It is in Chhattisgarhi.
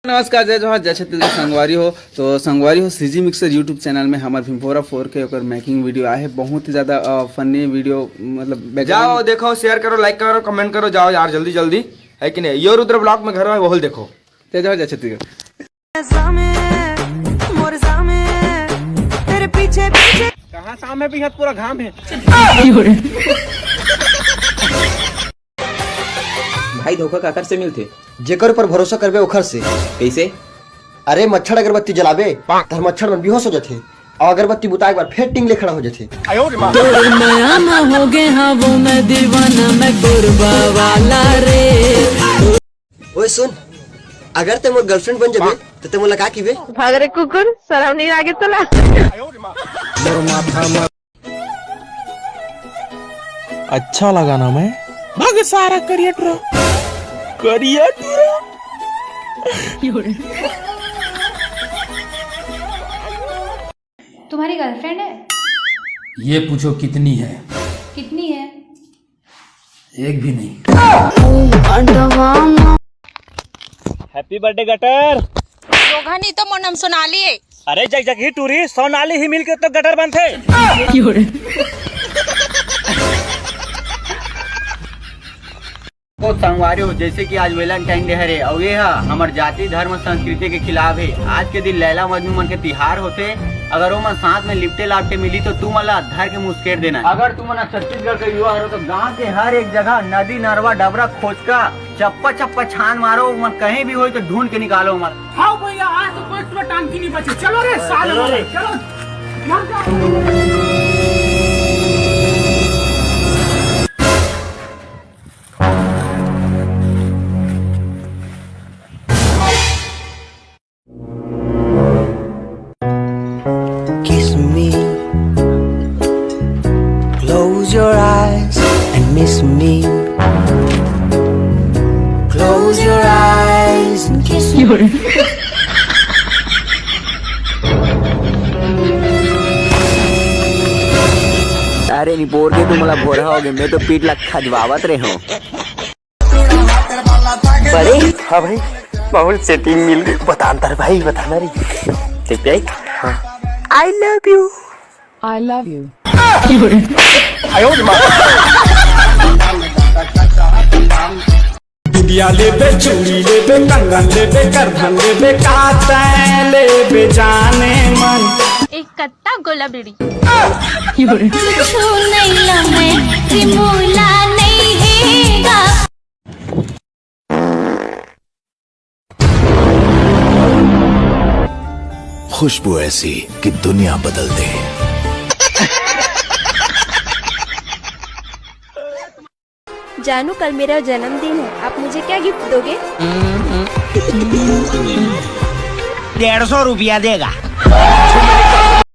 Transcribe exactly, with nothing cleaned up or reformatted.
नमस्कार, जय जोहार, जय छत्तीसगढ़ संगवारी हो। तो संगवारी हो, सीजी मिक्सर YouTube चैनल में हमर भिमभोरा फोर के ओकर मेकिंग वीडियो आए हे। बहुत ही ज्यादा फनी वीडियो, मतलब background। जाओ देखो, शेयर करो, लाइक करो, कमेंट करो, जाओ यार जल्दी जल्दी, है कि नहीं? यो रुद्र ब्लॉग में घर है, वो देखो। जय जोहार, जय छत्तीसगढ़। कहाँ शाम है, पीछे पूरा घाम है। भाई, धोखा काकर से मिलथे? जेकर ऊपर भरोसा करबे ओखर से। कइसे? अरे, मच्छर अगरबत्ती जलाबे, तहर मच्छर मन बेहोश हो जाथे, अउ अगरबत्ती बुताए के बाद फेर टिंग ले खड़ा हो जाथे। तोर मया म हो गे हावों मैं दीवाना, मैं कोरबा वाला रे। ओए सुन, अगर ते मोर गर्लफ्रेंड बन जाबे, तो ते मोला का किबे? भाग रे कुकुर, शरम नहीं लागे तोला? अच्छा लगा ना मैं? भाग सारा करिया टुरा। करिया टुरा। तुम्हारी गर्लफ्रेंड है? ये पूछो कितनी है? कितनी है? एक भी नहीं। Happy birthday gutter. रोगनी तो मोर नाम सोनाली है। अरे जग जग ही टूरी, सोनाली ही मिलके तो गटर बनथे। तो संगवारी हो, जैसे कि आज वैलेंटाइन डे हरे, अउ ये ह हमर जाति धर्म संस्कृति के खिलाफ है। आज के दिन लैला मजनू मन के तिहार होथे। अगर ओमन साथ में लिपटे लापटे मिली तो तुमन ला धर के मुस्केट देना। अगर तुमन ह छत्तीसगढ़ के युवा हरो तो गांव के हर एक जगह नदी, नरवा, डबरा, खोचका, चप्पा चप्पा छान मारो, ओमन कहीं भी होई तो ढूंढ के निकालो ओमन। हाव भैया, आज तो कोई तुम्हें टांग की नहीं बची। चलो रे साले, चलो रे। चलो। मर जाओ। Kiss me. Close your eyes and miss me. Close your eyes and kiss me. अरे निपोर के तुम ला भोरा हो गए, मैं तो पीठ ला खजवावत रहे हूँ। बड़े? हाँ भाई, बहुत सेटिंग मिल गई। बता अंतर भाई, बताना रे। ठीक है? हाँ। I love you। I love you। बिंदिया लेबे, चूड़ी लेबे, कंगन लेबे, करधन लेबे, का तैं लेबे जाने मन। एक कत्ता गोला बीड़ी। कुछू नहीं लमे, त्रिमूला नहीं हेगा। खुशबू ऐसी कि दुनिया बदल दे। जानू, कल मेरा जन्मदिन है, आप मुझे क्या गिफ्ट दोगे? डेढ़ सौ रुपया देगा।